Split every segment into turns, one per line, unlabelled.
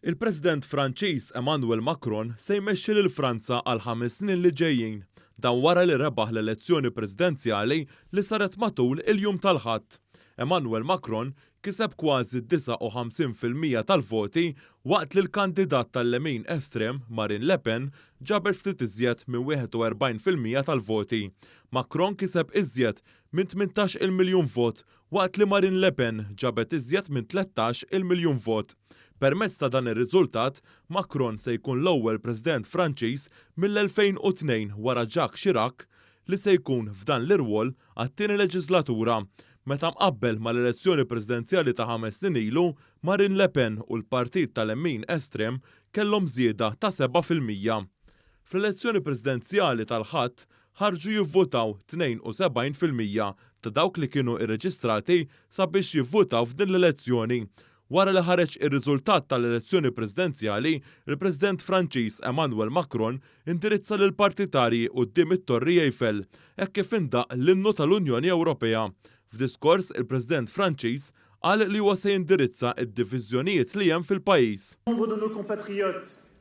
Il-President Franċiż Emmanuel Macron se jmexxi lil Franza għall-ħames snin li ġejjin. Dan wara li rebaħ l-elezzjoni presidenzjali li saret matul il-jum tal-Ħadd. Emmanuel Macron kiseb kważi 59% tal-voti waqt li l-kandidat tal-lemin estrem Marine Le Pen ġabet ftit iżjed minn 41% tal-voti. Macron kiseb iżjed minn 18-il miljun vot waqt li Marine Le Pen ġabet iżjed minn 13-il miljun vot. Permezz ta' dan ir-riżultat, Macron se jkun l-ewwel President Franċiż mill-2002 wara Jacques Chirac li se jkun f'dan l-irwol għat-tieni leġislatura. Meta mqabbel mal-elezzjoni presidenzjali ta' ħames snin ilu, Marine Le Pen u l-partit tal-lemin estrem kellhom żieda ta' 7%. Fl-elezzjoni presidenzjali tal-Ħadd, ħarġu jivvutaw 72% ta' dawk li kienu rreġistrati sabiex jivvutaw f'din l-elezzjoni. Wara li ħareġ ir-riżultat tal-elezzjoni presidenzjali, il-President Franċiż Emmanuel Macron indirizza lill-partitarji quddiem it-Torri Eiffel hekk kif indaqq l-innu tal-Unjoni Ewropea. F'diskors, il-President Franċiż qal li huwa se jindirizza d-diviżjonijiet li hemm fil-pajjiż.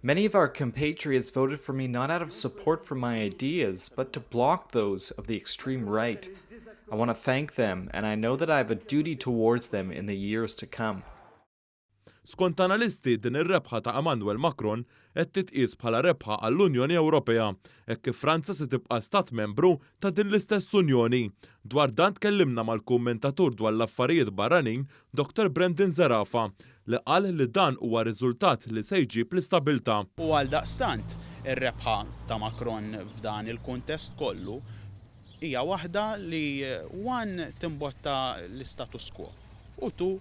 Many of our compatriots voted for me not out of support for my ideas, but to block those of the extreme right. I want to thank them, and I know that I have a duty towards them in the years to come.
Skont analisti, din ir-rebħa ta' Emmanuel Macron qed titqies bħala rebħa għall-Unjoni Ewropea, hekk kif Franza se tibqa' stat membru ta' din l-istess Unjoni. Dwar dan tkellimna mal-kummentatur dwar l-affarijiet barranin, Dr Brendan Zerafa, li qal li dan huwa riżultat li se jġib l-istabilità.
U għaldaqstant, ir-rebħa ta' Macron f'dan il-kuntest kollu hija waħda li one timbotta l-istatus quo u two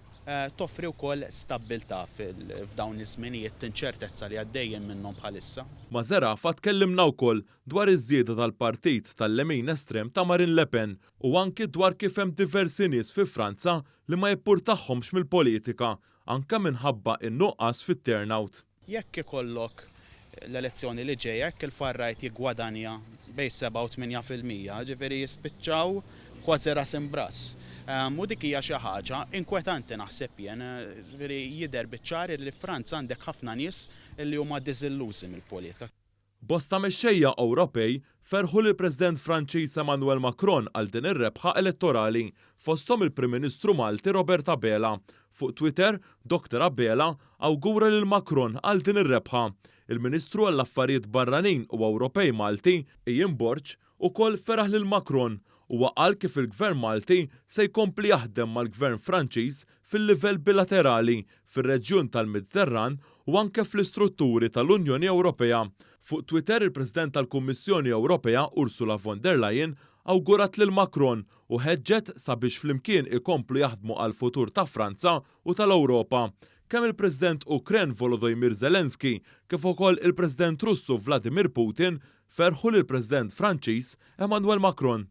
toffri wkoll stabbiltà f'dawn iż-żminijiet t'inċertezza li għaddejjin minnhom bħalissa.
Ma' Zerafa tkellimna wkoll dwar iż-żieda tal-partit tal-lemin estrem ta' Marine Le Pen u anki dwar kif hemm diversi nies fi Franza li ma jippurtahomx mill-politika, anke minħabba n-nuqqas fit-turnout.
Jekk ikollok l-elezzjoni li ġejja, jekk il-far right jiggwadanja bejn 7 u 8%, ġifieri jispiċċaw kważi ras imb'ras. U dik hija xi ħaġa inkwetanti naħseb jien, ġifieri jidher biċ-ċar li Franza għandek ħafna nies li huma diżillużi mill-politika.
Bosta mexxejja Ewropej ferħu lill-President Franċiż Emmanuel Macron għal din ir-rebħa elettorali, fosthom il-Prim Ministru Malti Robert Abela. Fuq Twitter, Dr Abela awgura lil Macron għal din ir-rebħa. Il-Ministru għall-Affarijiet Barranin u Ewropej Malti, Ian Borg, ukoll feraħ lil Macron. Huwa qal kif il-Gvern Malti se jkompli jaħdem mal-Gvern Franċiż fil-livell bilaterali, fir-reġjun tal-Mediterran u anke fl-istrutturi tal-Unjoni Ewropea. Fuq Twitter il-President tal-Kummissjoni Ewropea Ursula von der Leyen awgurat lil Macron u ħeġġet sabiex flimkien ikomplu jaħdmu għall-futur ta' Franza u tal-Ewropa. Kemm il-President Ukren Volodymyr Zelensky kif ukoll il-President Russu Vladimir Putin ferħu lill-President Franċiż Emmanuel Macron.